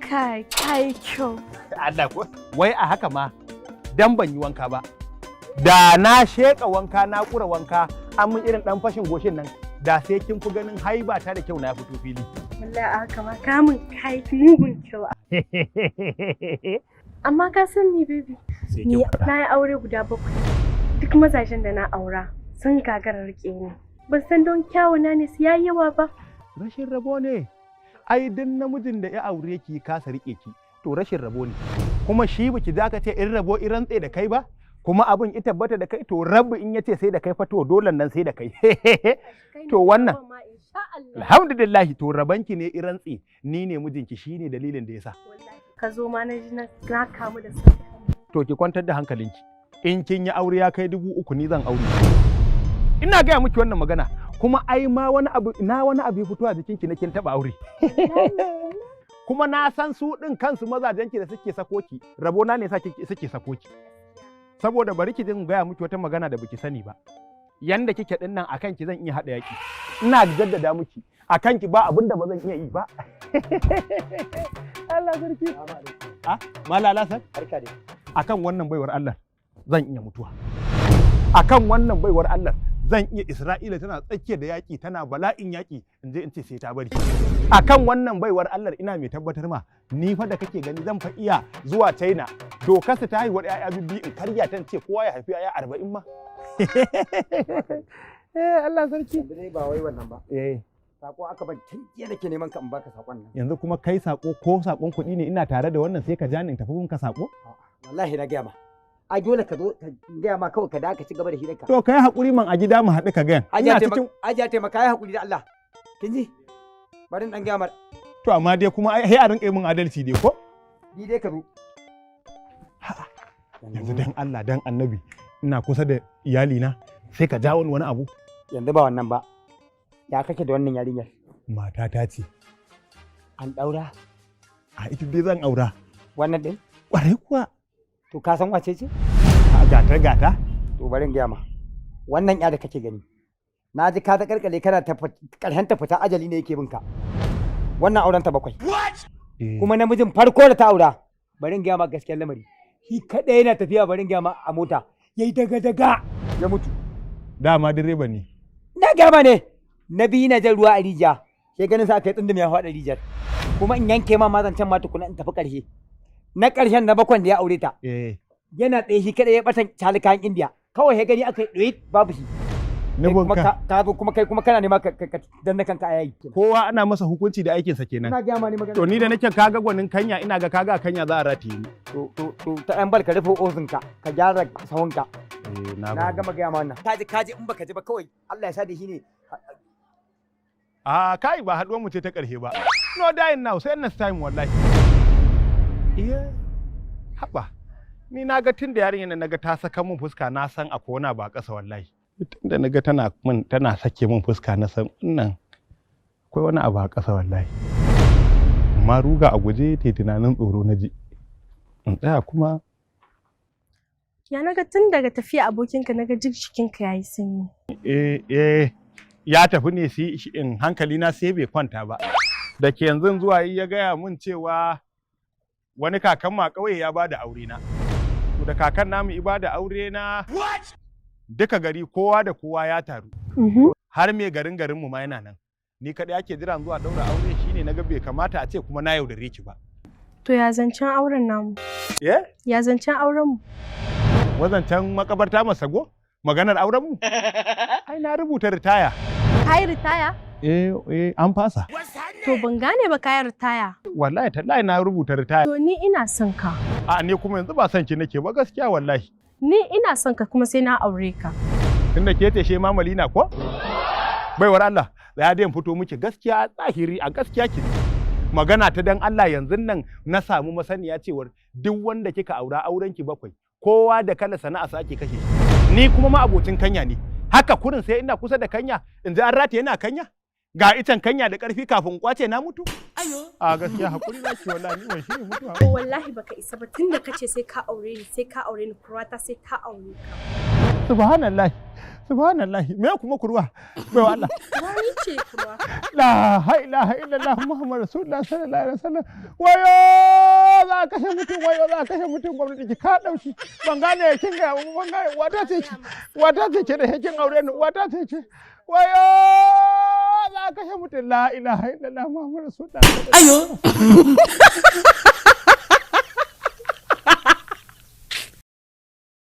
Kai, kai kyau. Allah ko wai a haka ma dan ban yi wanka ba. Da na sheka wanka, na kura wanka, an mun irin dan fashin goshin nan, da sai kin fi ganin haiba ta da kyau na fito fili. Wallahi a haka ma ka mun kai mugun kyau. Amma ka san ni, baby? Sai Ni kin faɗa. na yi aure guda bakwai. Duk mazajen da na aura sun gagara rike ni. Ban san don kyawuna ne su yayi yawa ba. Rashin rabo ne. Ai duk namijin da ya aure ki kasa rike ki, to rashin rabo ne. Kuma shi baki za ka ce in rabo in rantse da kai ba, kuma abin ya tabbata da kai, to rabbi in yace sai da kai fa, to dole nan sai da kai. To wannan. Alhamdulillah, to rabanki ne in rantse ni ne mijinki, shine dalilin da yasa. Ka zo ma na ji na kamu da son. To ki kwantar da hankalinki. In kin yi aure ya kai 3000, ni zan aure. Ina gaya miki wannan magana. Kuma ai ma wani abu na wani abu ya fito a jikinki na kin taba aure. Kuma na san su ɗin kansu mazajenki da suke sako ki, rabona ne sa suke sako ki. Saboda bari ki jin gaya miki wata magana da baki sani ba. Yanda kike ɗin nan, akan ki zan iya haɗa yaƙi. Ina jaddada miki, akan ki ba abin da ba zan iya yi ba. Allah sarki. Ah, Malala san? Barka dai. Akan wannan baiwar Allah zan iya mutuwa. Akan wannan baiwar Allah zan iya, Isra'ila tana tsakiya da yaƙi, tana bala'in yaƙi, in je in ce sai ta bari. Akan wannan baiwar Allah, ina mai tabbatar ma, ni fa da kake gani zan fa iya zuwa China, dokar su ta haihuwar 'ya'ya bibbi, in karya ta, ce kowa ya haifi 'ya'ya 40 ma. Eh, Allah sarki. Yanzu dai ba wai wannan ba. Eh. Sako aka ban tun jiya, nake neman ka in baka sakon nan. Yanzu kuma kai sako ko sakon kuɗi ne, ina tare da wannan sai ka ja ni in tafi gunka sako? Wallahi na gaya ma. Ai dole ka zo ka gaya ma, kawai ka da ka ci gaba da hirarka. To kai hakuri man, a gida mu haɗu ka gayan. Hajiya ina taimaka, cikin Hajiya taimaka, yi hakuri da Allah. Kin ji? Bari in dan gaya mar. To amma dai kuma ai sai a rinƙa yi min adalci dai ko? Ni dai ka zo. Yanzu dan Allah dan Annabi, ina kusa da iyalina sai ka jawo ni wani abu. Yanzu ba wannan ba. Ya kake da wannan yarinyar? Matata ce. An daura? A ita dai zan aura. Wannan din? Kwarai kuwa. To ka san wace ce? A gata gata. To bari in gaya ma. Wannan ya da kake gani. Na ji ka ta karkare kana ta karshen ta fita, ajali ne yake binka. Wannan auren ta bakwai. Eh. Kuma namijin farko da ta aura, bari in gaya ma gaskiyar lamari. Shi kaɗai yana tafiya, bari in gaya ma, a mota. Yayi daga daga ya mutu. Dama direba ne. Na gaya ma ne. Na biyu na jan ruwa a rijiya. Sai ganin sa aka yi tsundum ya faɗa rijiyar. Kuma in yanke ma mazancan ma tukuna in tafi ƙarshe. Na ƙarshen, na bakwan da ya aure ta. Eh. Yana tsaye shi kaɗai ya ɓatan calikayan Indiya. Kawai ya gani aka yi ɗoyi babu shi. Kai kuma Nubunka. Ka zo kuma kai kuma kana nema ka danna kanka a yayi. Kowa ana masa hukunci da aikinsa kenan. Ina gaya ma ni magana. To ni da nake kaga gwanin kanya, ina ga kaga kanya za a rataye ni. To ta yan bal, ka rufe ozinka, ka gyara sahunka. Eh, na Na gama gaya ma wannan. Kaji kaji, in baka ji ba kawai Allah ya sa da shi ne. A kai, ba haduwar mu ce ta ƙarshe ba. No dying now, sai next time wallahi. Iya. Haba. Ni na ga tun da yarinyar nan naga ta saka mun fuska, na san akwai wani abu a ƙasa wallahi. Tun da naga tana mun, tana sake mun fuska, na san wannan akwai wani abu a ƙasa wallahi. Amma ruga a guje ta tunanin tsoro na ji. In tsaya kuma. Ya naga tun daga tafiya abokinka naga duk jikinka yayi sanyi. Eh eh, ya tafi ne sai in hankali na sai bai kwanta ba. Da ke yanzu zuwa yi ya gaya mun cewa wani kakan ma ƙauye ya bada aure na. To da kakan namu i bada aure na, duka gari kowa da kowa ya taru. Har mai garin garin mu ma yana nan. Ni kaɗai ake jira zuwa ɗaura aure, shine naga bai kamata a ce kuma na yaudare ki ba. To ya zancen auren namu? Eh? Ya zancen auren mu? Wazancan makabarta masago? Maganar auren mu? Ai na rubuta ritaya. Ka yi ritaya? Eh eh, an fasa. To ban gane ba, ka yi ritaya. Wallahi tallahi na rubuta ritaya. To ni ina son ka. A ni kuma yanzu ba son ki nake ba gaskiya wallahi. Ni ina son ka kuma sai na aure ka. Tunda ke ce she mamalina ko? Baiwar Allah, tsaya dai in fito miki gaskiya a zahiri, a gaskiya ki. Magana ta dan Allah, yanzu nan na samu masaniya cewar duk wanda kika aura auren ki bakwai, kowa da kala sana'a sa ake kashe shi. Ni kuma ma abocin kanya ne. Haka kurin sai ina kusa da kanya in ji an rataye yana kanya. Ga itan kanya da ƙarfi, kafin in kwace na mutu. A gaskiya hakuri zaki, wallahi ni ban shi mutuwa. To wallahi baka isa ba, tunda kace sai ka aure ni, sai ka aure ni, kurwata sai ta aure ka. Subhanallah. Subhanallahi, me kuma kurwa? Baiwa Allah. Wani ce kuma. La ilaha illallah Muhammad Rasulullah sallallahu alaihi wasallam. Wayo, za a kashe mutum, wayo, za a kashe mutum, gwamnati ki ka dauki. Ban gane kin ga, ban gane wata ce ki. Wata ce ke da kin aure ni, wata ce ke. Wayo, za a kashe mutum, la ilaha illallah Muhammad Rasulullah. Ayo.